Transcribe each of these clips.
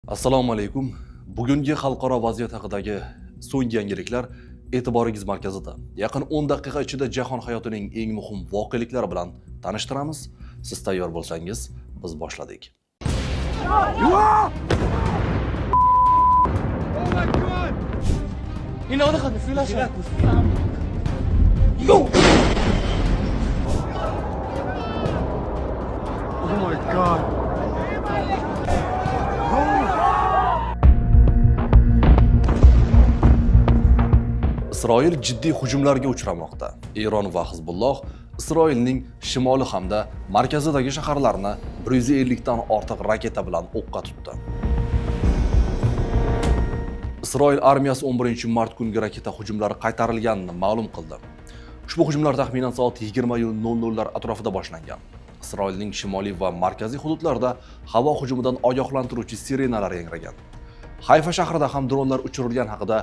Assalomu alaykum. Bugungi xalqaro vaziyat haqidagi so'nggi yangiliklar e'tiboringiz markazida. Yaqin 10 daqiqa ichida jahon hayotining eng muhim voqeliklari bilan tanishtiramiz. Siz tayyor bo'lsangiz, biz boshladik. הנה עוד אחד, נפילה שם. Oh my God. Isroil jiddiy hujumlarga uchramoqda. Eron va Hizbulloh Isroilning shimoli hamda markazidagi shaharlarni 150 dan ortiq raketa bilan o'qqa tutdi. Isroil armiyasi 11-mart kungi raketa hujumlari qaytarilganini ma'lum qildi. Ushbu hujumlar taxminan soat 20:00 lar atrofida boshlangan. Isroilning shimoliy va markaziy hududlarida havo hujumidan ogohlantiruvchi sirenalar yangragan. Hayfa shahrida ham dronlar uchirilgani haqida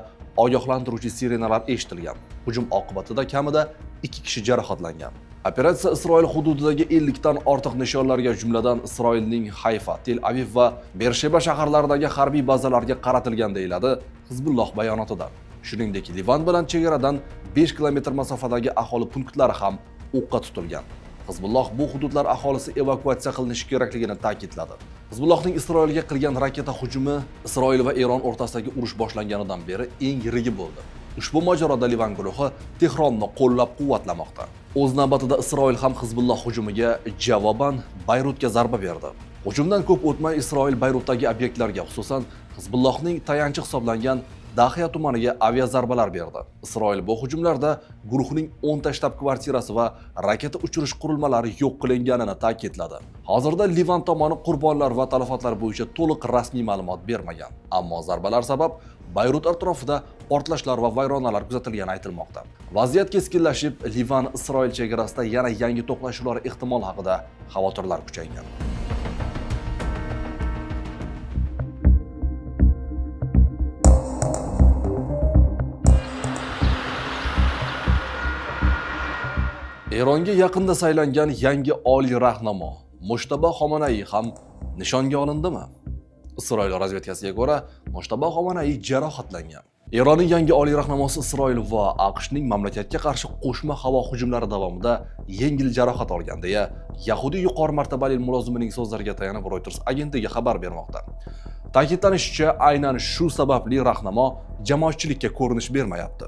ogohlantiruvchi sirenalar eshitilgan. Hujum oqibatida kamida 2 kishi jarohatlangan. Operatsiya Isroil hududidagi 50 dan ortiq nishonlarga, jumladan Isroilning Hayfa, Tel Aviv va Bersheba shaharlaridagi harbiy bazalarga qaratilgan, deyiladi Hizbulloh bayonotida. Shuningdek, Livan bilan chegaradan 5 kilometr masofadagi aholi punktlari ham o'qqa tutilgan. Hizbulloh bu hududlar aholisi evakuatsiya qilinishi kerakligini ta'kidladi. Hizbullohning Isroilga qilgan raketa hujumi Isroil va Eron o'rtasidagi urush boshlanganidan beri eng yirigi bo'ldi. Ushbu mojaroda Livan guruhi Tehronni qo'llab-quvvatlamoqda. O'z navbatida Isroil ham Hizbulloh hujumiga javoban Bayrutga zarba berdi. Hujumdan ko'p o'tmay Isroil Bayrutdagi obyektlarga, xususan Hizbullohning tayanchi hisoblangan Dahiya tumaniga aviazarbalar berdi. Isroil bu hujumlarda guruhning 10 ta shtab kvartirasi va raketa uchirish qurilmalari yo'q qilinganini ta'kidladi. Hozirda Livan tomoni qurbonlar va talafotlar bo'yicha to'liq rasmiy ma'lumot bermagan. Ammo zarbalar sabab Bayrut atrofida portlashlar va vayronalar kuzatilgani aytilmoqda. Vaziyat keskinlashib, Livan Isroil chegarasida yana yangi to'qnashuvlar ehtimol haqida xavotirlar kuchaygan. Eronga yaqinda saylangan yangi oliy rahnamo Mujtabo Xomanaiy ham nishonga olindimi? Isroil razvedkasiga ko'ra, Mujtabo Xomanaiy jarohatlangan. Eronning yangi oliy rahnamosi Isroil va AQShning mamlakatga qarshi qo'shma havo hujumlari davomida yengil jarohat olgan, deya yahudiy yuqori martabali mulozimining so'zlariga tayanib Reuters agentligi xabar bermoqda. Ta'kidlanishicha, aynan shu sababli rahnamo jamoatchilikka ko'rinish bermayapti.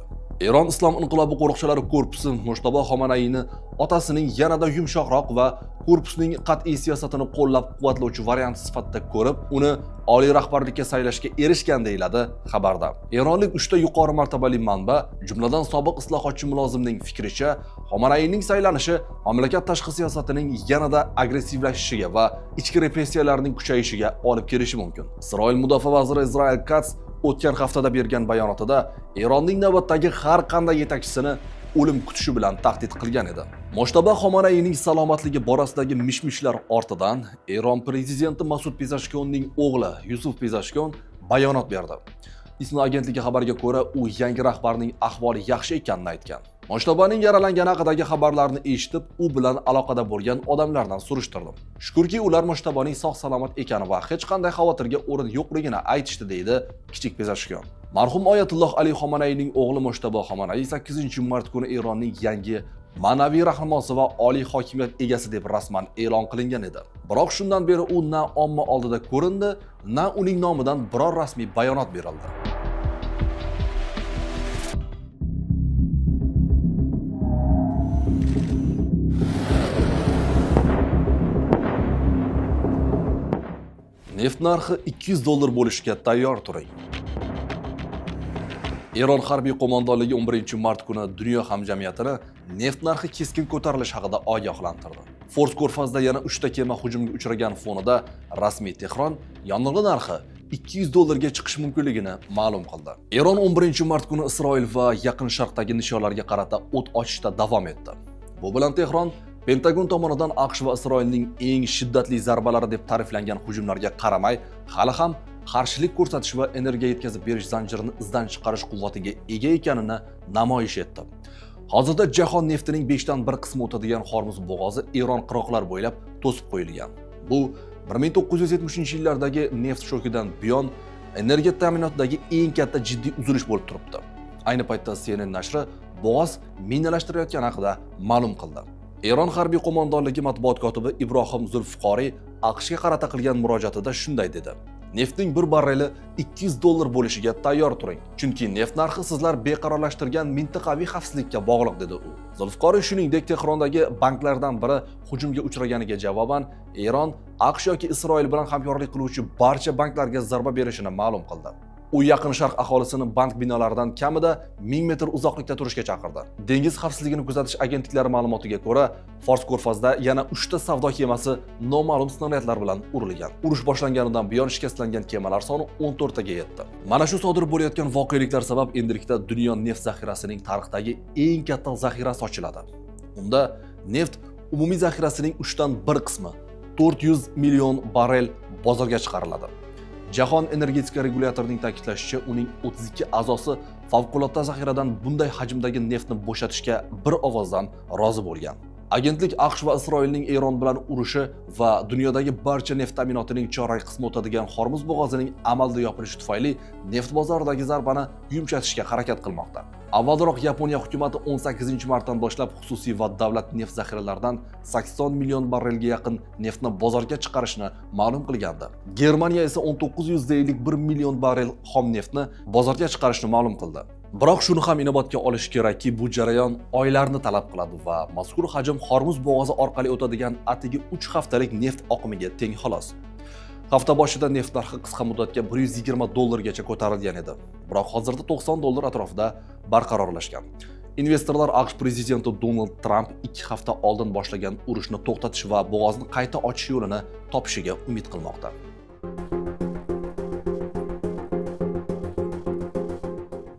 Eron Islom inqilobi qo'riqchilari korpusi Mujtabo Xomanayini otasining yanada yumshoqroq va korpusning qat'iy siyosatini qo'llab-quvvatlovchi varianti sifatida ko'rib, uni oliy rahbarlikka saylashga erishgan, deyiladi xabarda. Eronlik uchta yuqori martabali manba, jumladan sobiq islohotchi mulozimning fikricha, Xomanayning saylanishi mamlakat tashqi siyosatining yanada agressivlashishiga va ichki repressiyalarning kuchayishiga olib kelishi mumkin. Isroil mudofaa vaziri Israel Katz o'tgan haftada bergan bayonotida Eronning navbatdagi har qanday yetakchisini o'lim kutishi bilan tahdid qilgan edi. Mojtabo Xomanayning salomatligi borasidagi mish-mishlar ortidan Eron prezidenti Masud Pezeshkionning o'g'li Yusuf Pezeshkion bayonot berdi. ISNA agentligi xabariga ko'ra, u yangi rahbarning ahvoli yaxshi ekanini aytgan. Mojtaboning yaralangani haqidagi xabarlarni eshitib, u bilan aloqada bo'lgan odamlardan surishtirdim. Shukurki, ular Mojtaboning sog'-salomat ekani va hech qanday xavotirga o'rin yo'qligini aytishdi, deydi kichik Pezeshkion. Marhum Oyatulloh Ali Xomanayning o'g'li Mojtabo Xomanay 8-mart kuni Eronning yangi ma'naviy rahnamosi va oliy hokimiyat egasi deb rasman e'lon qilingan edi. Biroq shundan beri u na omma oldida ko'rindi, na uning nomidan biror rasmiy bayonot berildi. Neft narxi 200 dollar bo'lishiga tayyor turing. Eron harbiy qo'mondonligi 11-mart kuni dunyo hamjamiyatini neft narxi keskin ko'tarilishi haqida ogohlantirdi. Fors ko'rfazida yana 3 ta kema hujumga uchragan fonida rasmiy Tehron yonilg'i narxi 200 dollarga chiqishi mumkinligini ma'lum qildi. Eron 11-mart kuni Isroil va Yaqin Sharqdagi nishonlarga qarata o't ochishda davom etdi. Bu bilan Tehron Pentagon tomonidan AQSh va Isroilning eng shiddatli zarbalari deb ta'riflangan hujumlarga qaramay, hali ham qarshilik ko'rsatish va energiya yetkazib berish zanjirini izdan chiqarish quvvatiga ega ekanini namoyish etdi. Hozirda jahon neftining 1/5 qismi o'tadigan Hormuz bo'g'ozi Eron qirg'oqlari bo'ylab to'sib qo'yilgan. Bu 1970-yillardagi neft shokidan buyon energiya ta'minotidagi eng katta jiddiy uzilish bo'lib turibdi. Ayni paytda CNN nashri bo'g'oz minalashtirayotgani haqida ma'lum qildi. Eron harbiy qo'mondonligi matbuot kotibi Ibrohim Zulfiqoriy AQShga qarata qilgan murojaatida shunday dedi: "Neftning bir barreli 200 dollar bo'lishiga tayyor turing, chunki neft narxi sizlar beqarorlashtirgan mintaqaviy xavfsizlikka bog'liq", dedi u. Zulfiqoriy shuningdek Tehrondagi banklardan biri hujumga uchraganiga javoban Eron AQSh yoki Isroil bilan hamkorlik qiluvchi barcha banklarga zarba berishini ma'lum qildi. U Yaqin Sharq aholisini bank binolaridan kamida 1000 metr uzoqlikda turishga chaqirdi. Dengiz xavfsizligini kuzatish agentliklari ma'lumotiga ko'ra, Fors ko'rfazida yana 3 ta savdo kemasi noma'lum snaryadlar bilan urilgan. Urush boshlanganidan buyon shikastlangan kemalar soni 14 taga yetdi. Mana shu sodir bo'layotgan voqeliklar sabab endilikda dunyo neft zaxirasining tarixdagi eng katta zaxirasi ochiladi. Unda neft umumiy zaxirasining 3 dan 1 qismi, 400 million barrel bozorga chiqariladi. Jahon energetika regulyatorining ta'kidlashicha, uning 32 a'zosi favqulodda zaxiradan bunday hajmdagi neftni bo'shatishga bir ovozdan rozi bo'lgan. Agentlik AQSh va Isroilning Eron bilan urushi va dunyodagi barcha neft ta'minotining chorak qismi o'tadigan Hormuz bo'g'ozining amalda yopilishi tufayli neft bozoridagi zarbani yumshatishga harakat qilmoqda. Avvalroq Yaponiya hukumati 18 martdan boshlab xususiy va davlat neft zaxiralaridan 80 million barrelga yaqin neftni bozorga chiqarishni ma'lum qilgandi. Germaniya esa 19,51 million barrel xom neftni bozorga chiqarishni ma'lum qildi. Biroq shuni ham inobatga olish kerakki, bu jarayon oylarni talab qiladi va mazkur hajm Hormuz bo'g'ozi orqali o'tadigan atigi 3 haftalik neft oqimiga teng, xolos. Hafta boshida neft narxi qisqa muddatga 120 dollargacha ko'tarilgan edi. Biroq hozirda 90 dollar atrofida barqarorlashgan. Investorlar AQSh prezidenti Donald Tramp 2 hafta oldin boshlagan urushni to'xtatish va bo'g'ozni qayta ochish yo'lini topishiga umid qilmoqda.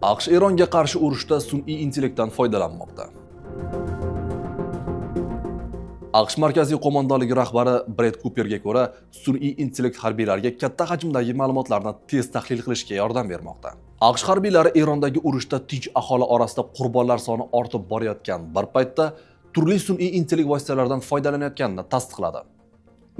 AQSh Eronga qarshi urushda sun'iy intellektdan foydalanmoqda. AQSh markaziy qo'mondonligi rahbari Bred Kuperga ko'ra, sun'iy intellekt harbiylarga katta hajmdagi ma'lumotlarni tez tahlil qilishga yordam bermoqda. AQSh harbiylari Erondagi urushda tinch aholi orasida qurbonlar soni ortib borayotgan bir paytda turli sun'iy intellekt vositalaridan foydalanayotganini tasdiqladi.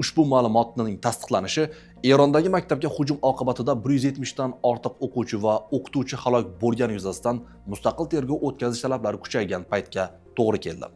Ushbu ma'lumotning tasdiqlanishi Erondagi maktabga hujum oqibatida 170 dan ortiq o'quvchi va o'qituvchi halok bo'lgani yuzasidan mustaqil tergov o'tkazish talablari kuchaygan paytga to'g'ri keldi.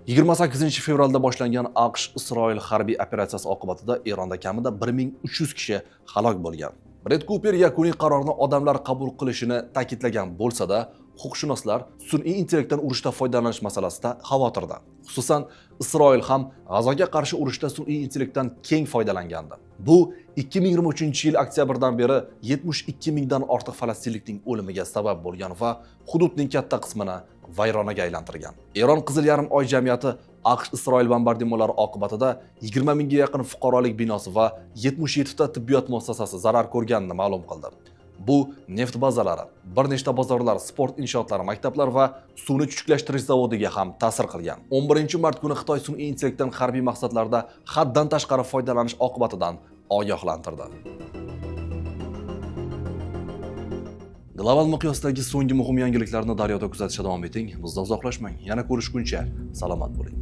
28 fevralda boshlangan AQSh-Isroil harbiy operatsiyasi oqibatida Eronda kamida 1300 kishi halok bo'lgan. Bred Kuper yakuniy qarorni odamlar qabul qilishini ta'kidlagan bo'lsa-da, huquqshunoslar sun'iy intellektdan urushda foydalanish masalasida xavotirda. Xususan, Isroil ham G'azoga qarshi urushda sun'iy intellektdan keng foydalangandi. Bu 2023-yil oktyabrdan beri 72 mingdan ortiq falastinlikning o'limiga sabab bo'lgan va hududning katta qismini vayronaga aylantirgan. Eron Qizil yarim oy jamiyati AQSh-Isroil bombardimonlari oqibatida 20 mingga yaqin fuqarolik binosi va 77 ta tibbiyot muassasasi zarar ko'rganini ma'lum qildi. Bu neft bazalari, bir nechta bozorlar, sport inshootlari, maktablar va suvni chuchuklashtirish zavodiga ham ta'sir qilgan. 11 mart kuni Xitoy sun'iy intellektdan harbiy maqsadlarda haddan tashqari foydalanish oqibatidan ogohlantirdi. Global miqyosdagi so'nggi muhim yangiliklarni Daryoda kuzatishda davom eting. Bizdan uzoqlashmang. Yana ko'rishguncha salomat bo'ling.